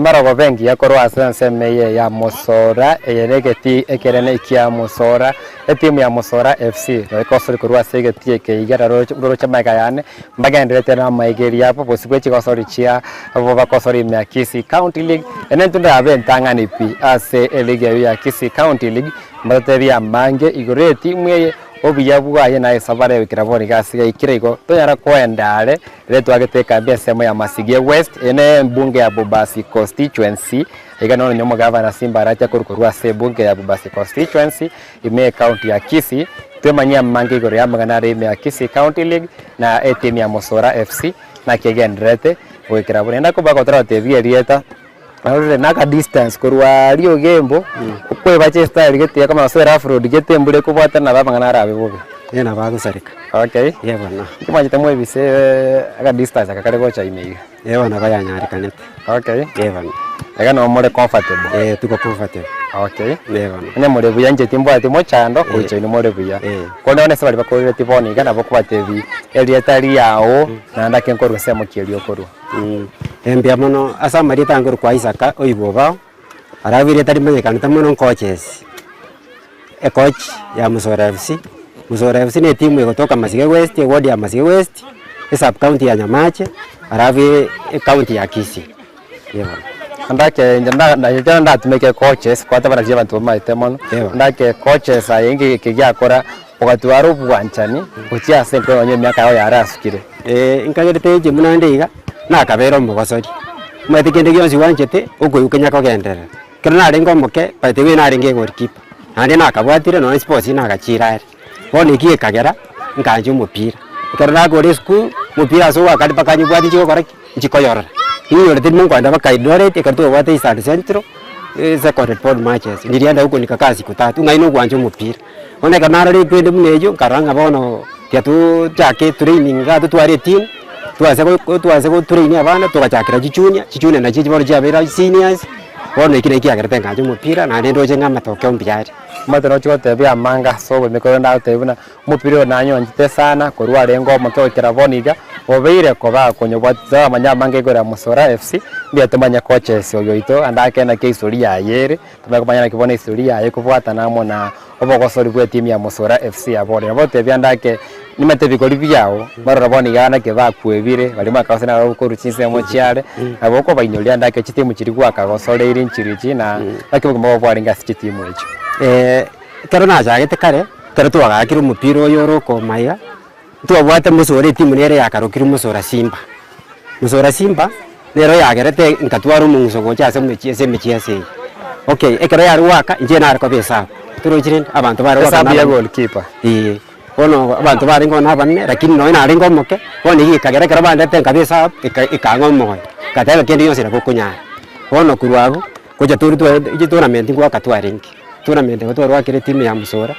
Emerogo engiya korwa ase ensemo eye ya Mosora, eye negetii ekenene kia Mosora, etimu ya Mosora FC nabo ekosori korwa ase egetii eke iga roroche magega yane, mbagendererete namaigerio abo bosio bwe chigosori chia abo bakosora ime ya Kisii County League. Ere intwe ndabe entang'ani pi ase eligi eyio ya Kisii County League, mbatotebie amange igoro y'etimu eye, obuya bwaye na esabare goikera bono iga ase gaikire igo, tonyara koenda are. Riria twagete ekambi ensemo ya Masigie West, eye ne embunge ya Bobasi Constituency, iga nonya onye omogavana Simba Arati akorwa korwa ase ebunge ya Bobasi Constituency, ime ecounty ya Kisii, twemanyie amange igoro y'amang'ana are ime ya Kisii County League na etimu ya Mosora FC naki egendererete goikera bono. Naende koba toratebie erieta, narorire na aka distance korwa aria Ogembo, okwebacha estyle gete ekomanya gose rough road gete embura ekobwatana nabo amang'ana arabe bobe. Ee nabo agosareka. Okay. Ee bono. Inki mwanchete mwebise aka distance aka kare gocha ime iga? Ee bono nabo yanyarekanete. Okay. Ee bono. Iga nabo more comfortable? Ee tuko comfortable. Okay. Ee bono. Onye more buya inche timbwati mochando, gocha inwe more buya. Ee. Korende bono ase baria bakorereti bono iga nabo okobatebia erieta riao naende ake nkorwa ensemo ki eria okorwa. Mbuya mono ase amarieta ange korwa kwa Isaka oibwe obao, alafu erieta rimanyekanete mono nkochesi, ecoach ya Musora FC. Musora FC na etimu egotoka Masige West, eward ya Masige West, esub county ya Nyamache, alafu ecounty ya Kisii, eeh bono. Ndake inche nda naye ekero ndatumeke coaches kwateba naki abanto bamaete mono, Eeh. ndake coaches aye inki eke giakora ogatwara obwanchani gochia ase enkoro nonye emiaka yao yarasukire. Nkagerete inche buna inde iga, nakabera omogosori, omanyete kende gionsi gwanchete, okoigwa kenya kogenderera. Ekero narenge omoke, by the way narenge egoalkeeper, naende nakabwatire nonye sports nagachire are. Bono eki gekagera, nkaancha omopira. Ekero nakore esukuru, omopira ase ogoaka mpaka nyobwate nchigokora ki? Nchikoyorora. Ninyorete rimo nkoenda mpaka Eldoret, ekero twabwate Eastern Central, secondary board matches, ndirienda huko nikakaa siku tatu, ng'ai nogwancha omopira. Bono ekero narora ekwende buna eyio, nkarora ng'a bono tiga tochake etraining igaa totware etimu, twase go twase gotrain abana togachakera chijunia, chijunia nachio echi bono chiabeire seniors, bono eki naki kiagerete ngancha omopira naende ndoche ng'a amatokeo mbuya are. Omanyete nochia gotebia amange ase oboime korende ndagotebie buna omopira oyo nanywanchete sana korwa arenge omoke goikera bono iga, obeire koba akonyobwati toramanya amange igoro ya Musora FC, mbuya tomanye coaches oyo oito ande ake naki ehistory yaye ere, tomanye komanya naki bono ehistory yaye ekobwatana amo na obogosori bwe etimu ya Musora FC ya bono. Nabo gotebia ande ake nimanyete ebigori biao, barora bono iga naki bakwebire, baria mwakagosire nabo korwa chinsemo chiare, nabo okobainyoria ande ake chitimu chiria gwakagosoreire nchiria echi na naki obogima bwao bwarenge ase chitimu echio. Ekero nachagete kare, ekero twagaakire omopira oyo ore okoma iga, ntwabwate mosora etimu nere yakarokire mosora simba. Mosora simba, nero yagerete nkatwara omong'uso gocha ase omochie ase emicheso eye. Okay, ekero yare goaka, inche nare koba esabu, torochi rende abanto bare goaka Esabu ya nabanene goalkeeper. eeh, bono abanto barenge oo nabanene, lakini nonye narenge omoke, bono eyio ekagera ekero bandete nkaba esabu, eka ekang'a omoyo, ngateba kende gionsi nabo okonyara. Bono korwa abwo, gocha tore twaete chitournament ngoaka twarenge, tournament igo twarwakire etimu ya mosora,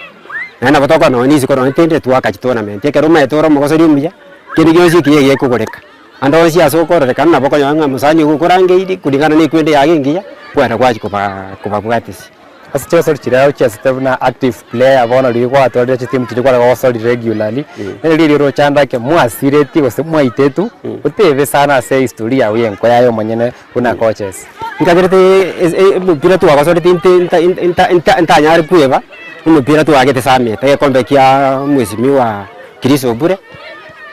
naende nabo tokora nonye na isiko nonye tende twaka chitournament, ekero omanyete ore omogosori omuya, kende gionsi ekiya egekogoreka. Ande onsi ase okororekana nabo okonyora ng'a omosani ogo okorangeiri kulingana na ekwende yaye engiya, kwenda gwachia kobaa kobabwatisia. Ase chigosori chiria ochiasete buna active player bono riria gwatwarire chitimu chiria kware gogosori regularly, nere riria orochanda ake mwasiretie gose mwaitetwe, otebe sana ase ehistory yago ya enko yaye omonyene buna coaches. Nkagerete omopira twagosoreti inte nta nta nta ntanyare kweba, omopira twagete Sameta egekombe kia mheshimiwa Chris Obure.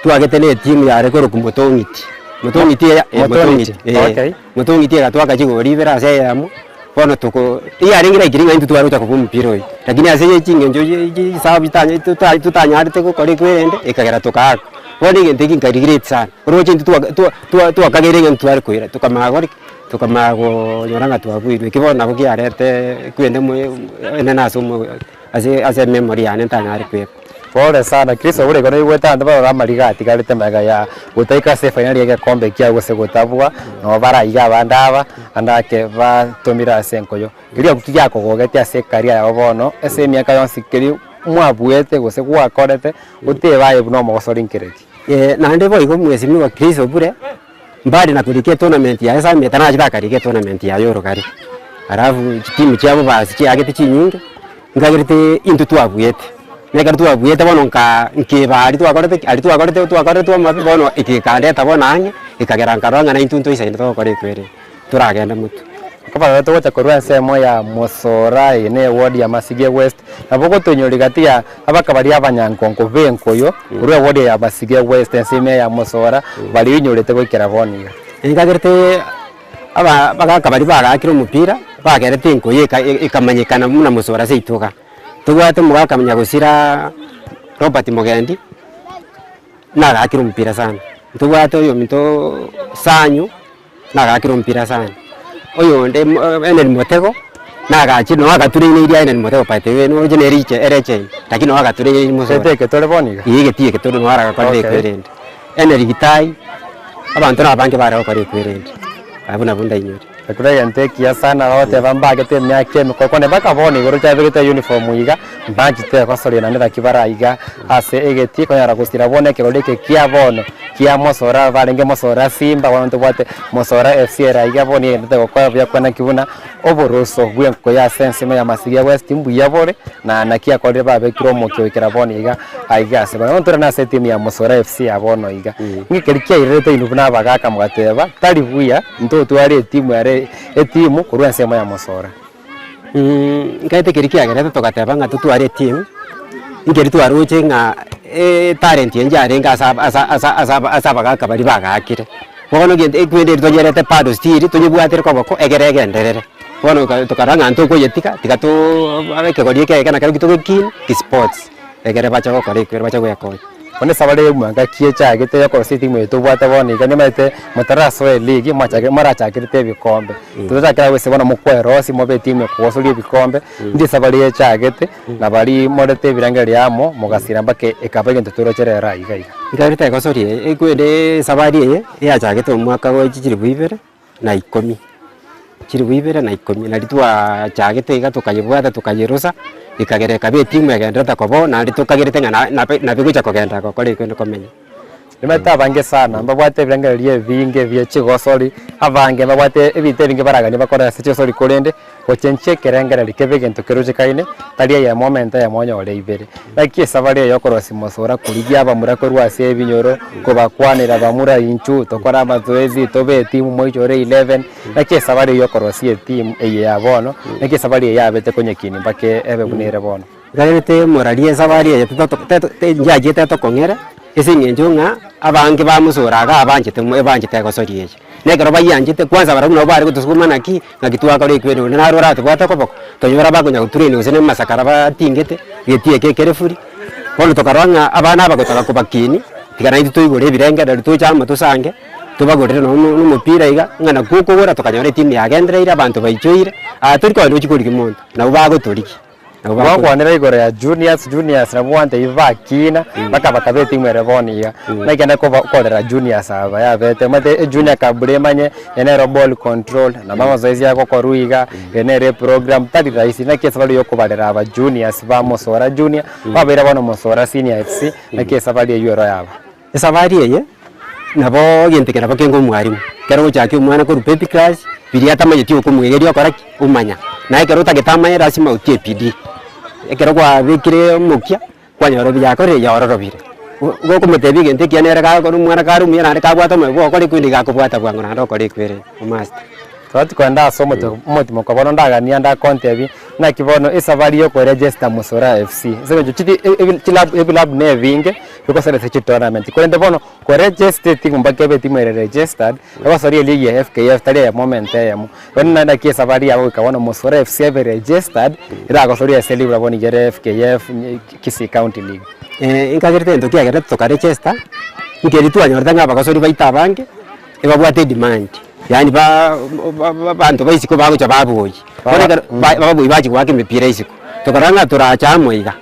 Twagete na etimu yare korokwa Motong'iti, Motong'iti eya eh, Motong'iti, Motong'iti eh, okay. Motong'iti egatwaka chigori ibere ase eyemo, bono toko eyarenge like ng'a intwe tware gocha kobua omopira oyio, lakini ase ye ching'encho chi chisabu chitanya tota totanyarete gokora ekwerende, ekagera tokaakwa. Bono egento eki nka regret sana, oroche intwe twaka twa twa twakageire ng'a intwe tware koira, tokamanya gokora ki? Tokamanya konyora ng'a twabuirwe, eki bono nabo kiarete ekwende moyo enene ase omo ase ase ememory yane ntanyare koeba. Pole sana, Chris obure igo naigwete abanto barore amariga atigarete magega ya gotaika ase efainali y'egekombe ekiagwo gose gotabua, nabo baraiga abande aba, ande ake batomire ase enkoyo. Keria ki giakogogetie ase ecareer yao bono, ase emiaka yonsi keria mwabuete gose gwakorete, otebe aye buna omogosori nkere ki? Naende boigo mheshimiwa Chris Obure, mbari na korika etournament yaye Sameta nachete akarika etournament yaye orogari, alafu chitimu chiabo basi chiagete chinyinge, nkagerete intwe twabuete, na ekero twabuete bono nkaa nkeba aria twakorete ki aria twakorete twakoretwe amabe bono eke gekandeta bono ang'e, ekagera nkarora ng'a naintwe ntoisaine togokora ekwerende. Toragende motwe. Okobarora togocha korwa ensemo ya Mosora eye ne eward ya Masigia West, nabo ogotoinyoria gati ya abakabaria abanyankonko b'enkoyo korwa eward ya Masigia West ensemo ya Mosora baria oinyorete goikera bono iga. Nkagerete aba abagaka baria bagaakire omopira, bagerete enkoyo eka ekamanyekana buna Mosora seito iga. Tobwate omogaka nyagosira Robert Mogendi, nagaakire omopira sana. Ntobwate oyominto Sanyu. Nagaakire omopira sana, oyonde Henry Motego, nagachire noo agatureineiri aye Henry Motego by the way noroche nere riche ere echeni, lakini noo agatureineiri mosore. Gete eke tore bono iga? Eeh egeti eke tore noo aragakorire Okay. ekwerende. Henry Gitai, abanto na abange bare gokora ekwerende, abwo nabwo ndainyore. Ekero egento ekiya sana bagoteba mbagete emiaka emekoro kwane mpaka bono igoro chabegete uniform iga, mbanchete gosoria naende naki bare aiga ase egetii konyara gosira bono ekegori eke kia bono kia mosora barenge mosora simba bono ntobwate mosora FC ere aiga bono egenderete gokora buya kwane naki buna oboroso bwa engoko ya ase ensemo ya Masigia West mbuya bore na naki akorire babekire omokia goikera bono iga aiga ase bono ntore nase etimu ya mosora FC ya bono iga. Ng'iki keria kiairerete inwe buna abagaka mogateba tari buya. Ntotware etimu ere etimu korwa ensemo ya mosora. Nkaete keria kiagerete togateba ng'a totware etimu, nkeri twaroche ng'a etalent eye yarenge ase aba asa asa asa ase abagaka baria bagaakire. Bono egento ekwende eria tonyerete bado still tonyebwatire koboko egere egenderere. Bono toka tokarora ng'a ntokoyetiga tiga toooo ekegori eke eke nakerokio togekine ki sports, egere bache gokora ekwere bache goekonya. Bono esabari eye ngaki echagete yokorosia etimu eye tobwate bono iga nimanyete motarasoa eligi mwachake morachakerete ebikombe. Tochakera gose bono mokwerosia mobe etimu ekogosoria ebikombe, inche esabari eye echagete na baria morete ebirengererio amo mogasira mpaka ekaba egento toroche rero aiga iga. Nkareta egosoria eye ekwende esabari eye eyachagete omwaka bwa chilifu ibere na ikomi, chilifu ibere na ikomi, nari twachagete iga tokayebwata tokayerosa, ekagera ekaba etimu egenderete koba oo naende tokagerete ng'a na nabe nabi gocha kogenda gokora ekende komenya. Nimanyete abange sana mbabwate ebirengererio ebinge bie chigosori, abange mbabwate ebinto ebinge baraganie bakore ase chigosori korende, gochenchia ekerengererio kebe egento kerochekaine, tari eyemo omente eyemo onyore ibere. Naki esabari eye yokorosia mosura korigia abamura korwa ase ebinyoro, kobakwanera bamura inchuo tokore amazoezi, tobe etimu moichore eleven, naki esabari eye yokorosia etimu eye ya bono, naki esabari eye yabete konyekini mpaka ebe buna ere bono. Nkairete moraria esabari eye titoto teto nchiachete etokong'ere, ase eng'encho ng'a abange bamosora iga abanchete mo ebanchete egosoria eye. Na ekero bayianchete kwanza barabwo nabo bare gotosukuma naki, ng'aki twakora ekweri onde naro oratobwate okoboko, tonyora bakonya gotrain gose na amasakara batingete, geti eke ekerefuri, bono tokarora ng'a abana aba gotaka kobakinia, tiga naintwe toigore ebirengererio toche amo tosange, tobagorere nonye na omopira iga, ng'a nakwo okogora tokanyora etimu yagendereire abanto baichoire, aa tori kogenda gochia korigia monto, nabo bagotorigia. Gwakwanera igoro ya juniors, juniors nabwo gwantebia bakina mpaka bakaba etimu ere bono iga. Naki kende koba korera juniors aba yabete omanyete ejunior kabla emanye eye nero ball control, nabo amazoezi agokorwa iga, eye nere eprogram, tari rahisi. Naki esabari ya okobarera aba juniors ba Mosora junior, babeire bono Mosora senior FC, naki esabari eywo ero yaba. Esabari eye, nabo egento eke nabo kenge omwalimu, ekero ogochakia omwana korwa baby class, riria atamanyeti okomwegeria okora ki? Omanya. Naye ekero otagete amanye lasima otie bidii. Ekero kwabekire omokia, kwanyora obuya akorire yaororobire. Igo okomotebia egento ekiya nere gakora omwana kare omuya naende kabwate omoyo bwa gokora ekwende iga akobwata bwango naende okora ekwere omaster. Tobwati kogenda ase omote omotimo kwa bono ndagania ndakontebie, naki bono esabari ya okoregester Mosora FC, ase eng'encho chiti ebi chilabu ebilabu na ebinge bigosora ase chitournament, korende bono koregester etimu mpaka ebe etimu ere registered, egosoria eligi ya FKF tari eyemo omente eyemo. Bono naende naki esabari yabo goika bono Mosora FC ebe registered, eragosoria ase eligi bono iga ere FKF Kisii County League. Nkagerete egento kiagerete tokaregester, nkeri twanyorete ng'a abagosori baito abange, ebabwate edemand, yaani ba abanto ba isiko bagocha baboyia. Bono ekero ba baboyia bachia goaka emepira isiko, tokarora ng'a torache amo iga,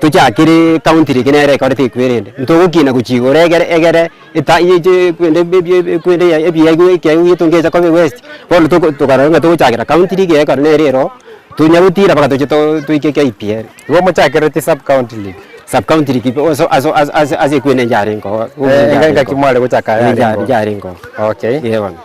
tochakere county league nere ekorete ekwerende, ntogokina gochia igoro egere egere eta yeche ekwende ebi ekwende ebiegwa ekiagwa gieto ngecha koba ewest, bono toko tokarora ng'a togochakera county league ekero nere ero, tonya gotira mpaka toche to toike KPL. Igo mochakereti sub county league? Sub county league ase ase ase ase ekwende njarenge oo. Eh, engaki mware gochaka yarenge oo. Njarenge oo. Okay. Eeh bono.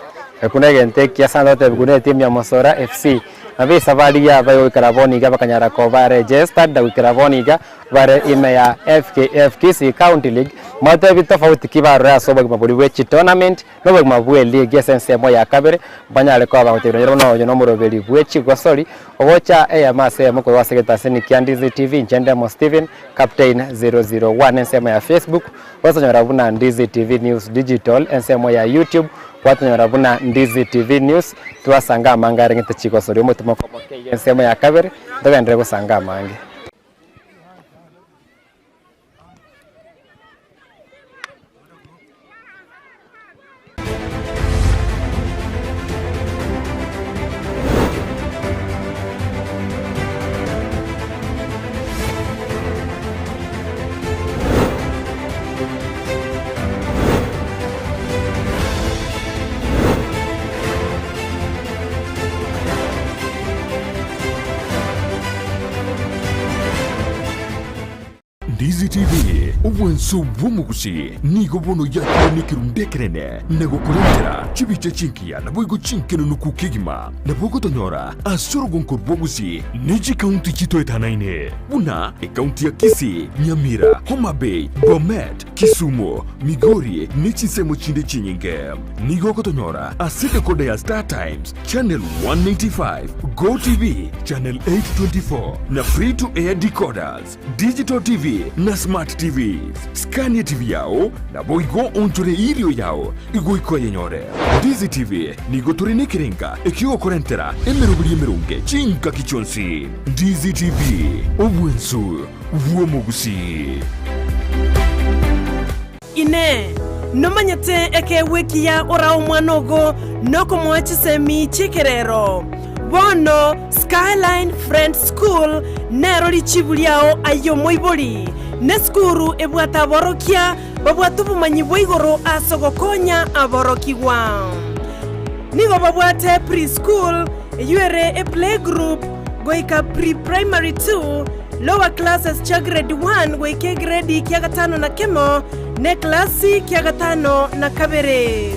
Ekio negento ekiya sana totebigwe buna etimu ya Mosora FC, nabo esabari yabo goikera bono iga bakanyara koba registered na goikera bono iga bare ime ya FKF Kisii County League. Mbatebi tofauti ki barore ase obogima boria bwe chitournament na obogima bwe league ase ensemo ya kabere, banyare koba bagotebia nonye bono oyo nomoroberi bwe chigosori, ogocha eyemo ase eyemo korwa ase egetaseni kia Ndizi TV, inche Ndemo Stephen, Captain 001 ensemo ya Facebook, gwatonyora buna Ndizi TV News Digital ensemo ya YouTube, gwatonyora buna Ndizi TV News, twasanga amange areng'ete chigosori omotimoko moke iga ensemo ya kabere, togenderere gosanga amange. Ndizi TV, obwanso bw'omogusi, nigo bono yakire nekerundu ekenene na gokorentera chibicha chingiya naboigo chinkenenuku kegima. Nabo ogotonyora ase orogonko rw'obogusi ne chikaunti chitoetanaine buna ekaunti ya Kisii, Nyamira, Homa Bay, Bomet, Kisumu, Migori ne chinsemo chinde chinyinge. Nigo ogotonyora ase decoder ya Star Times, Channel 185, Go TV, Channel 824 na Free to Air decoders. Digital TV na Smart TVs. Skania TV yao, naboigo onchore erio yao igoika oyenyore. Ndizi TV nigo tore nekerenga ekiogokorentera emeroberi emeronge chingaki chionsi. Ndizi TV, obwensu bw'omogusii. Inee! Nomanyete ekeegwa ekiya orae omwana ogo nokomoa chisemi chi'ekerero? Bono Skyline Friends School nero richibu riao aye omoibori. Nesukuru ebwate aborokia babwate obomanyi bwa igoro ase ogokonya aborokigwa. Nigo babwate pre-school eyio ere eplaygroup goika pre-primary two, Lower classes chia grade one goika egredi kia gatano na kemo, na eklasi kia gatano na kabere.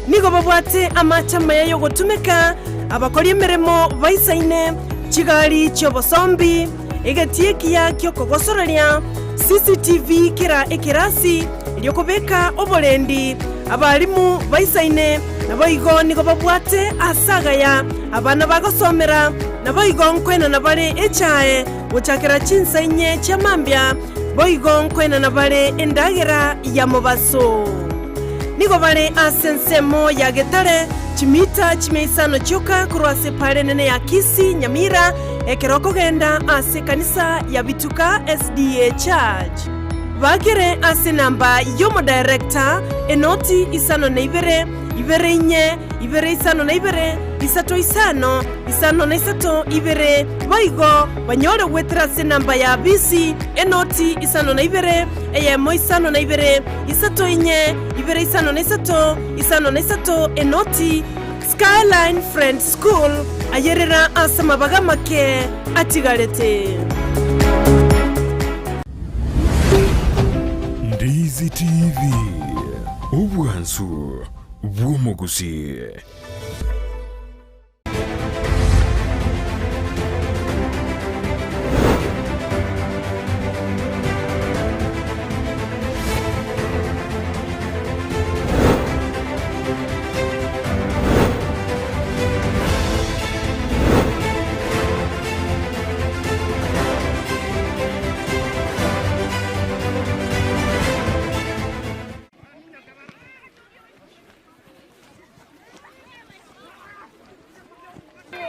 Nigo babwate amache amaya y'ogotumeka, abakori emeremo baisaine, chigari chi'obosombi, egetii ekiya ki'okogosoreria, CCTV kera ekerasi, erio kobeka oborendi, abalimu baisaine, naboigo nigo babwate aase agaya abana bagosomera, Naboigo nkoenana bare echae gochakera chinsa inye chia mambia, boigo nkoenana bare endagera ya mobaso. Nigo bare ase ensemo ya Getare, chimita chimia isano chioka korwa ase epaara enene ya Kisii, Nyamira, ekero okogenda ase ekanisa ya Bituka SDA Church. Bakere ase enamba y'omodirector, enoti isano na ibere, ibere inye, ibere isano na ibere, isato isano, isano na isato, ibere, boigo banyore goetera ase enamba ya bisi, enoti isano na ibere, eyemo isano na ibere, isato inye, ibere isano na isato, isano na isato, enoti. Skyline Friends School, ayerera ase amabaga amake atigarete. Ndizi TV, obwansu bw'omogusii.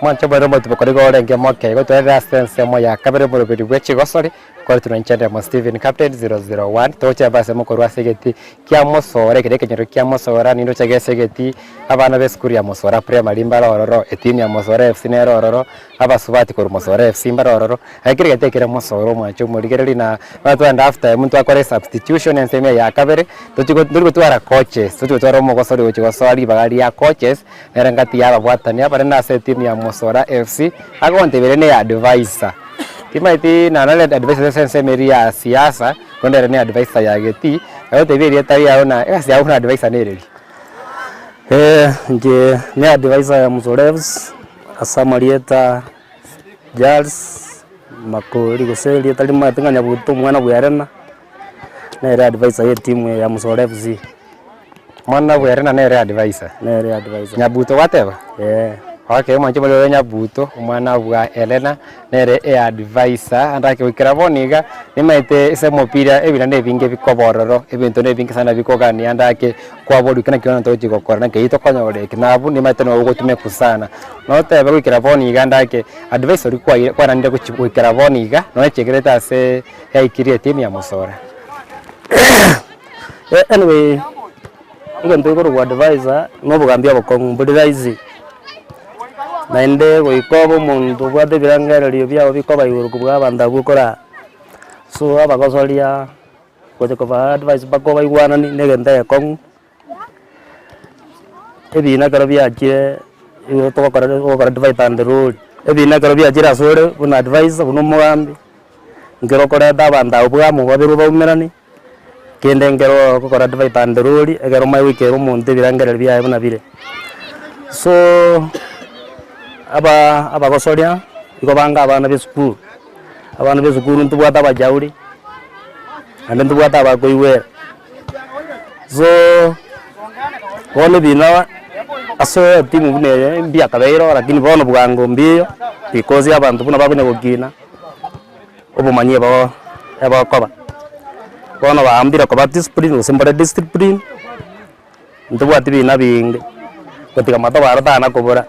Mwanche boire omotuboka nigo orenge moke, igo twerire ase ensemo ya kabere omoroberi bwe chigosori, koretwe na Nchendemo Stephen Captain 001, togochia ase mokorwa ase egeti kia Mosora, ekero ekenyoro kia Mosora nindoche gese egeti, abana be esukuru ya Mosora Primary mbare ororo, etimu ya Mosora FC nere ororo, abasubati korwa Mosora FC mbare ororo, Ekero egete ekere mosoro omwanche omorigereria na bono twagenda half time twakora esubstitution ensemo eye ya kabere, tochi go tori gotwara coaches, tochi gotwara omogosori ogochi gosoa ribaga ria coaches, nere ngati ya ababwatani abanene ase etimu ya Mosora FC, agontebia ere ne adviser. Timanyeti nonya nere adviser ase ensemo eria ya siasa, korende ere ne adviser ya getii, agotebia erieta riago na egasi yago buna adviser nereri. Inche ne adviser ya Mosora FC, ase amarieta. Charles Makori gose erieta rimanyete ng'a Nyabuto omwana bw'Elena. Nere advisor ye etimu eye ya Musoro FC. Omwana bwa Elena nere advisor. Nere advisor. Nyabuto gwateba? Eeh. Okay, omwanche more oyo Nyabuto, omwana bwa Elena, nere eadvisor, ande ake goikera bono iga, nimaete ase omopira ebina na ebinge bikoba ororo, ebinto na ebinge sana bikogania ande ake kwaborwa eke naki bono togochi gokora, naki eyio tokonyora eke, na abwo nimaete nogo ogotumekwa sana. Notebe goikera bono iga ande ake, advice oria kwaire kwananire gochi goikera bono iga, nonye chiagerete ase yaikirie etimu ya Mosora. Anyway, egento gekorokwa advisor na obogambi obokong'u mbori rahisi, naende goika obe omonto obwate ebirengererio biago bikoba igoro kobua abanto abwo okoraa. So abagosoria gocha kobaa advice mpaka obaigwanani na egento egekong'u, ebina ekero biachire igo togokora ogokora divide and rule, ebina ekero biachire asore buna advisor buna omogambi, nkero okoreta abanto abwo bwamo babere obaumerani. Kende nkero ogokora divide and rule, ekero omanye goikera omonto ebirengererio biaye buna bire. So, aba abagosoria, nigo banga abana ba esukuru, abana ba esukuru ntobwate abajauri, naende ntobwate abakoigwera. So, bono ebina ase etimu buna eye mbiakabeire lakini bono bwango mbiyo, because abanto buna bakonya gokina. Obomanyi ebo ebokoba. Bono baambire koba discipline gose mbare discipline, ntobwati bina binge, gotiga matobe aro tana kobora.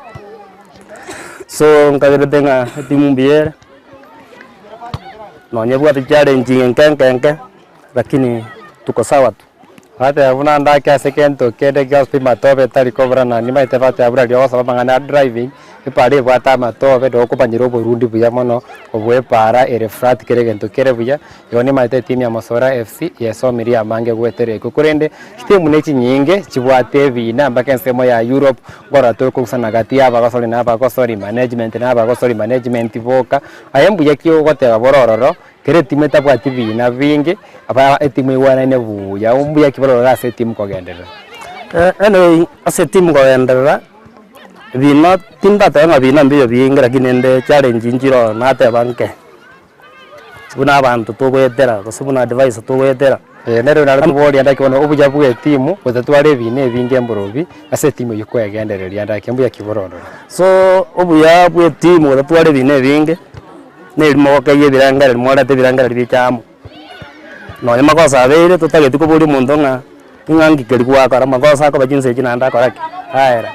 So nkagerete ng'a etimu mbuya ere, nonye ebwate challenge enke enke enke, lakini tuko sawa tu. Bateba buna ndake ase kento kende gionsi pi matobe tari kobora na nimanyete bateba buna riria ogosoma amang'ana a driving, epara ebwate amatobe nigo okomanyera oborundi buya mono, obwa epara ere flat kera egento kere buya, igo nimanyete etimu ya Mosora FC yesomirie amange goetera ekio. Korende chitimu ne chinyinge chibwate ebina mpaka ensemo ya Europe, nkorora tokogusana gati ya abagosori na abagosori, management na abagosori, management boka, aye mbuya ki ogoteba bore ororo. Kera etimu etabwati bina binge, aba etimu egwanaine buya, mbuya ki barore ase etimu kogenderera? Anyway, ase etimu kogenderera, bina tindateba ng'a bina mbiyo binge lakini rende challenge nchire ororo nateba nke, buna abanto togoetera gose buna advice togoetera. Nere nare koboria ndaki bono obuya bwa etimu gotatwara ebina ebinge mborobi ase etimu eywo kwegendereria ndaki mbuya ki bororore? So obuya bwa etimu gotatwara ebina ebinge. Nerimo gokeyia ebirengererio morete ebirengererio biche amo. Nonye makosa abeire totageti koboria omonto ng'a ng'a nki keria gwakora amakosa akoba chinsa echi naende akora ki? Aera.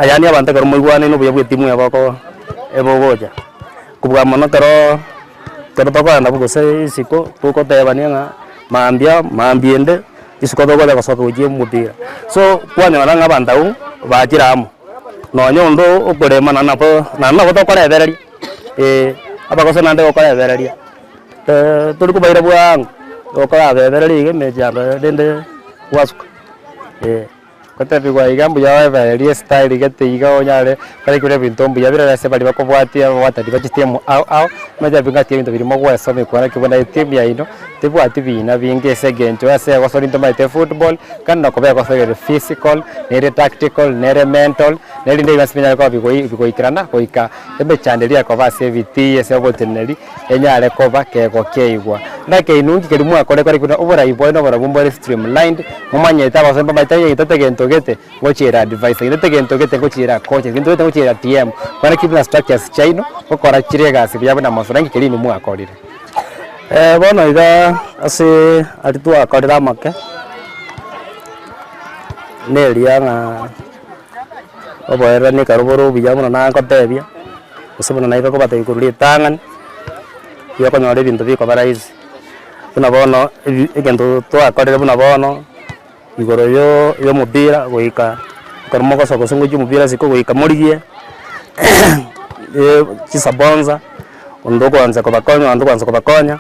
Yaani abanto ekero moigwanaine obuya bwa etimu eboko ebogocha. Kobua mono ekeroo ekero tokoenda gose isiko togotebania ng'a mambia mambia ende isiko togocha gosoka gochia omopira. So kwanyora ng'a abanto abwo bachire amo, nonye onde okorema naende nabo naende nabo tokorebereria. Eeh, abagoso naende gokorebereria, tori kobaira bwango, gokorabebereria iga emechando rende gwasuka, eh. Gotebigwa iga mbuya oebererie estyle gete iga onyare korekire ebinto mbuya bire ase baria bakobwatia ababwatani ba chitimu ao ao, omanyete bing'aki ebinto biria mogwesomia kwana ki buna etimu yaino tebwati bina binge ase eng'encho ase egosori ntomaete efootball, kando na koba egosori ere physical, nere tactical, nere mental, nerinde bionsi binyare koba bigoi bigoikerana goika Emechando eria ekoba ase ebitii ase oboteneneri enyare koba kegokeigwa. Naki inwe nki keria mwakora ekore buna oborai bwaino oborobwo mbore streamlined, momanyete abasani mbamaete ng'a gento gento gete ngochiera adviser, gento gento gete ngochiera coach, gento gete ngochiera TM. Bono ki buna structures chiaino gokora chire egasi buya buna mosoro, nki keria inwe mwakorire? Bono iga ase aria twakorire amake, neria ng'a. Oboererani ekero bore obuya buna nagotebia, gose buna naika kobatebia korwa ritang'ani, riria okonyora ebinto bikoba rahisi. Buna bono ebi egento twakorire buna bono, igoro yo ya omopira goika ekero mogosoka gose ngochia omopira isiko goika morigie chisponsa, onde okoansa kobakonya onde okoansa kobakonya,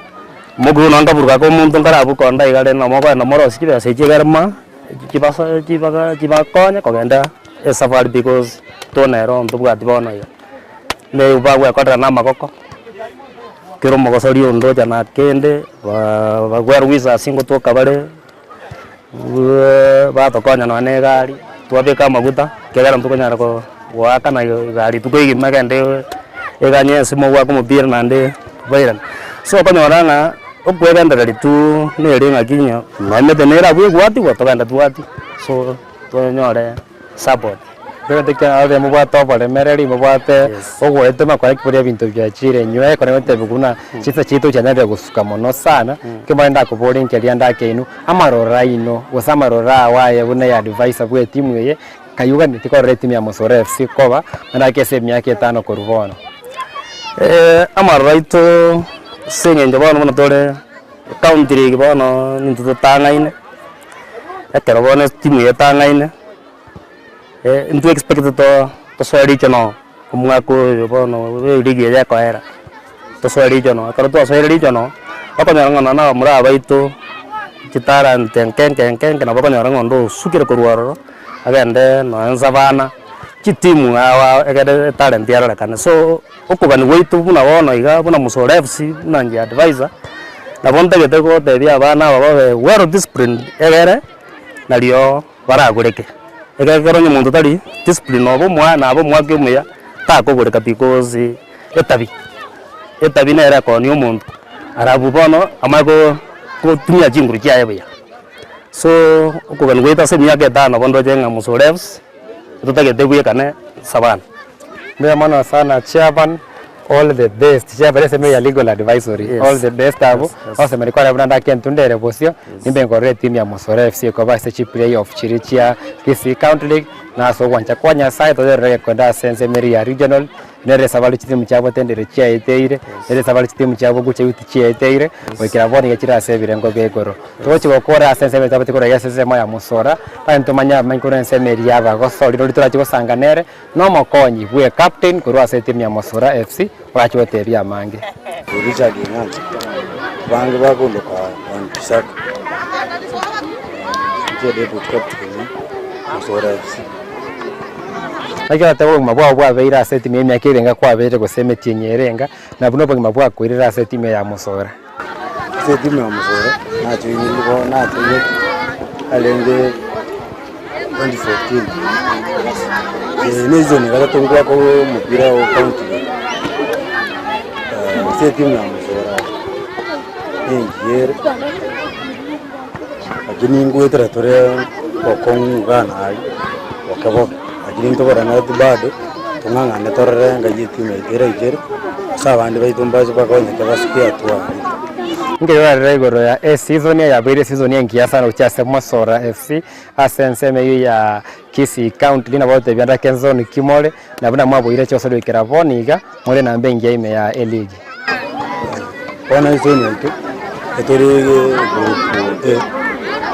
mokigwe nonye nkaburuka aka omonto nkarabu konda iga rende nabo mokoenda morosie chibesa echio ekero ma. Chibasa chibaga chibakonye kogenda esafari because tonero ntobwati bono iga. Ne bagwekorera na amagoko, kera omogosori onde ocha na kende ba bagwerwisa ase ngotoka bare, batokonya nonya na egari, twabeka amaguta, ekiagera ntokonyara ko goakana egari rituko rigima egende eganye ase mogoaka omopira naende bairane. So okonyora ng'a. Okwegendereria tu nere ng'aki ng'a noemete nere abwo egwatigwa togende twatigwe, so tonyore support. Egento ekiagera ore mobwate oboremereri, mobwate Yes. ogoetoma kore ki boria ebinto biachire enywe, ekero gotebiwa buna chinsa chiaito chianyarire gosuka mono sana, ekero ndakoborie nkeria ndakeinu, amaroro aino gose amaroro ao aye buna ya advisor bwa etimu eye, Kayuganeti korora etimu ya Mosoro FC koba naende ase emiaka etano korwa bono. Amaroro aito ase eng'encho bono buna tore county league bono nintwe totang'aine, ekero bono etimu eye etang'aine, intwe expect to tosoe regional omwaka oyo bono bwa eligi eye ekoera, tosoe regional. Ekero twasoire regional, okonyora ng'a nonye na abamura aba baito chitalanta enke enke enke enke nabo okonyora ng'a onde osukire korwa ororo, agende nonye Savannah, chitimu ao ao egere etalent erorekane. So, okogania gwaito buna bono iga buna Mosoro FC buna inche advisor, nabo ntagete gotebia abana aba babe well disciplined egere nario baragoreke. Ekero onye omonto tari discipline obe omwana abe omwake omuya, takogoreka because etabi, etabi nere ekoonia omonto, alafu bono amanye ko kotumia chinguru chiaye buya. So, okogania gwaito ase emiaka etano nabo ndoche ng'a Mosoro FC, totagete bwekane Savannah. Mbuya mono sana chairman, all the best, chairman ase ya legal advisory, Yes. all the best abwo, Yes, yes. osemeri kore buna ndake entunda ere bosio, nimbe nkorora etimu ya Mosoro FC ekoba ase chi play off chiria chia Kisii County League, na ase ogwancha kwa Nyasaye togerere gekonda ase ensemo eria ya regional, nere esabari chitimu chiabo tendere chiaeteire, nere esabari chitimu chiabo gucha youth chiaeteire, goikera bono iga chire ase ebirengo bia igoro. Togochi gokora ase ensemo eye twabete korwa iga ase ensemo ya Mosora, lakini tomanye abamenyi korwa ensemo eria ya abagosori rirorio torachi gosanga nere, na omokonyi bwe captain korwa ase etimu ya Mosora FC, orache gotebia amange. Richard Ing'ancha, abange bakondoka Wan Bisaka, inche deputy captain Mosora FC. Naki oratebe obogima bwao bwabeire ase etimu y'emiaka erenga kwabeire gose emetienyi erenga, na buna obogima bwakoirire ase etimu ya Mosora. Ase etimu ya Mosora, najoinire bono najoinete arenge 2014, eye ne season ya gatato ngoaka omopira o county league. Ase etimu ya Mosora nengiya ere, lakini ngoetera tore bokong'u iga na aria, boke boke, lakini ntoboraneti bado. Tong'ang'ane torore engai etimu yaito eraikere, ase abande baito mbache bakonyeke basuke hatua aria. Nkerorera igoro ya eseason eye yabeire eseason engiya sana gochia ase Mosora FC ase ensemo eyio ya Kisii County riria nabo ogotebia ndake enzoni ki more na buna mwaboire chiosori goikera bono iga more namba engiya ime ya eligi. Bono ezoni yaito etore group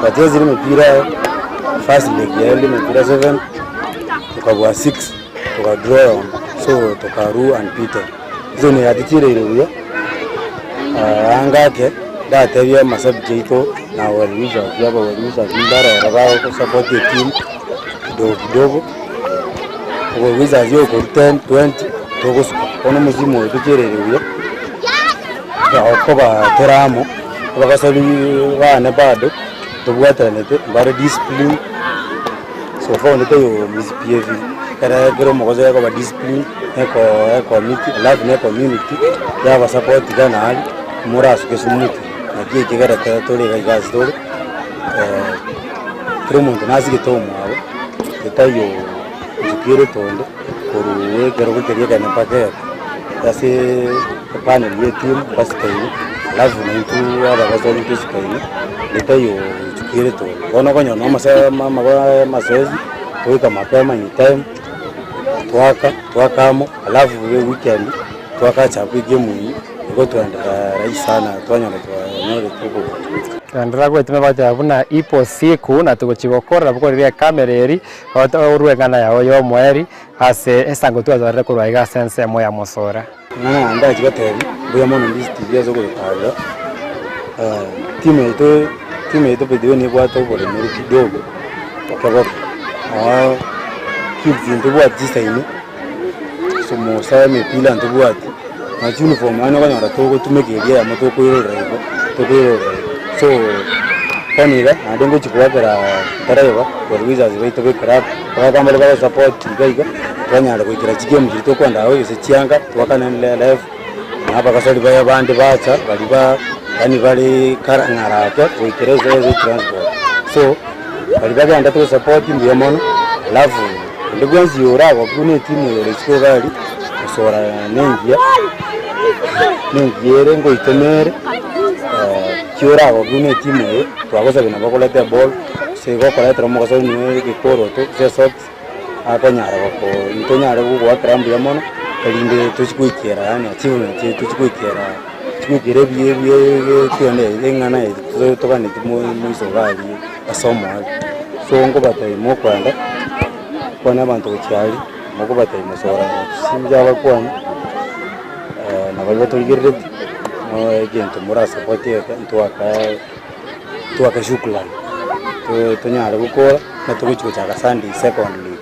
A, twachesire emepira first leg yaende emepira seven, tokabua six, tokadraw eyemo, so tokarwa unbeaten. Ezoni eye yatochireire buya anga ake ndatebie amashabiki aito na well wishers aba well wishers mbare oro bagosupport etimu kidogo kidogo, well wishers okorwa ten, 20 togosuka. Bono omosimu oyo tochireire buya. Okoba tore amo, abagasori bane bado tobwatanete mbare discipline, so far onde taiyo misbehaving, ekere ekero omogoso gekoba discipline, eko ekomiti alafu na ecommunity yabasupport iga naende morasuke smooth, naki ekigerete tore iga iga ase tore kera omonto nasigete omwabo, totaiyo insecurity onde korwa ekerogo keria ekene mpaka eke. Ase epanel ya etimu mbasikaine, alafu naintwe abagosori ntosikaine, netaiyo ochukerete onde. Bono okonyora na amasa ama amazoezi, goika mapema in time, twaka twaka amo, alafu eweekend twakacha abwo egame eywo, igo twaendelea rahisi sana twanyora twanyorete obobe. Naende goetime bagoteba buna ipo siku na togochi gokora nabo korigia ekamera eri, orue eng'ana yao ya omoerio. Ase esango twatwarire korwa iga ase ensemo ya mosora. Ng'a naende achia gotebia, mbuya mono Ndisi TV ase ogototarera, timu yaito timu yaito by the way nebwate oboremeri kidogo boke boke, noo kids ntobwati chisaini, somosa emepira ntobwati, na chiuniform yaani okonyora togotumeka eria eyemo tokoirorera igo tokoirorera igo. So, bono iga naende ngochi goakera ntareba well wishers baito ba eclub. Abagaaka mbare bagosupport iga iga, twanyara goikera chigame chiria tokwenda agwo gose chianga, twakana ref, na abagasori baye abande bacha baria ba. Yaani bare kara ng'ara ake goikera ase ase transport. So, baria bagendete gosupport mbuya mono, alafu onde bwensi oragokigwe na etimu eye ore isiko iga aria, gosora nengiya, nengiya ere ngoitoma ere, ki oragokigwe na etimu eye, twagosabire nabo okoreta eball, gose igo okoretera omogoso onye egekoroto gose esocks, akonyara goko ntonyare gogoakera mbuya mono, erinde tochi goikera yaani achievement yaito tochi goikera tochi goikera ebi ebi ekianda eng'ana eye toganetie moiso iga aria ase omoerio. So nkobatebia mokoenda, kwane abanto gochia aria, mokobatebia mosora chinche abakwane, na baria batorigereretie, egento morasapoti eke ntwaka twake shukrani, tonyare gokora na togochi gochaka Sunday second league.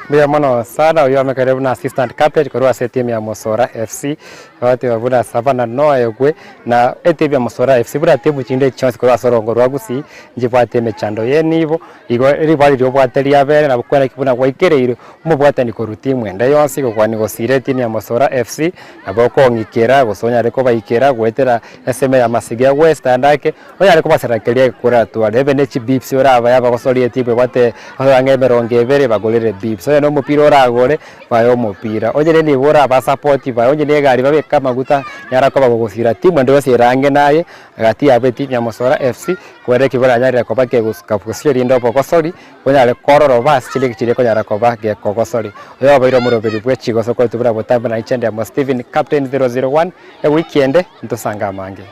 Mbuya mono sana oyio omekire buna assistant captain korwa ase etimu ya Mosora FC, ogoteba buna Savana noegwe na etimu ya Mosora FC buna timu chinde chionsi korwa ase orongo rwa Gusii nchibwate emechando y'enibo, igo ribwari riria obwate riabere nabo kweraki buna gwaikereire omobwatani korwa timu ende yonsi gokwania gosira etimu ya Mosora FC, nabo okong'ikera gose onyare kobaikera goetera ensemo ya Masiga West ande ake. Onyare kobasera keria ekoratware, ebe ne chibibs orabae abagosoria etimu ebwate ang'e emerongo ebere bagorere bibs. Onye nomopira oragore, bae omopira, onye nenibo orabasapoti bae, onye ne egari babeke amaguta, nyara koba gogosira timu ende yonsi ere ang'e naye, gati yabo etimu ya Mosora FC, kwere eki baranyarire koba kegosuka bosio erinde obogosori, onyare korora ase chiligi chiria ekonyara koba gekogosori. Oyo obeire omoroberi bwe chigoso korwa buna botambe na inche Ndemo Stephen, Captain 001, ewiki ende ntosange amange.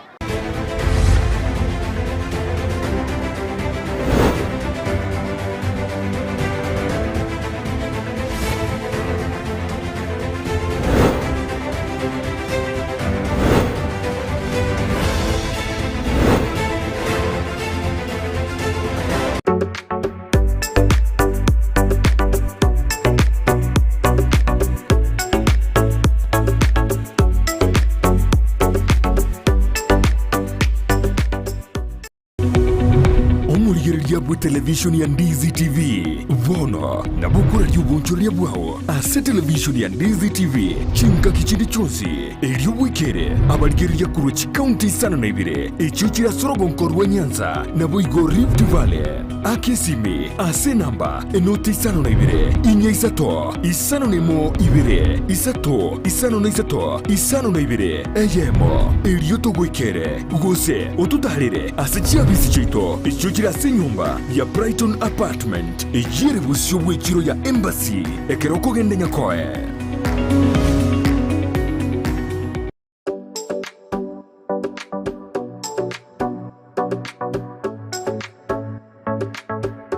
Omorigereria bw'etelevishoni ya Ndizi TV bono nabo okoraria obonchoreria bwao ase televishoni ya Ndizi TV chingaki chinde chionsi, erio bwekere abarigereria korwa chikaunti isano na ibere echio chire ase orogonko rwa Nyanza naboigo Rift Valley. Aka esimi ase enamba enoti 52 4 5 1 2 3 5 3 52 eyemo, erio togoikere, gose ototaarere ase chiabisi chiaito echio chire ase enyomba ya Brighton Apartment, eyio ere bosio bw'echiro ya Embassy ekero okogenda Nyakoe.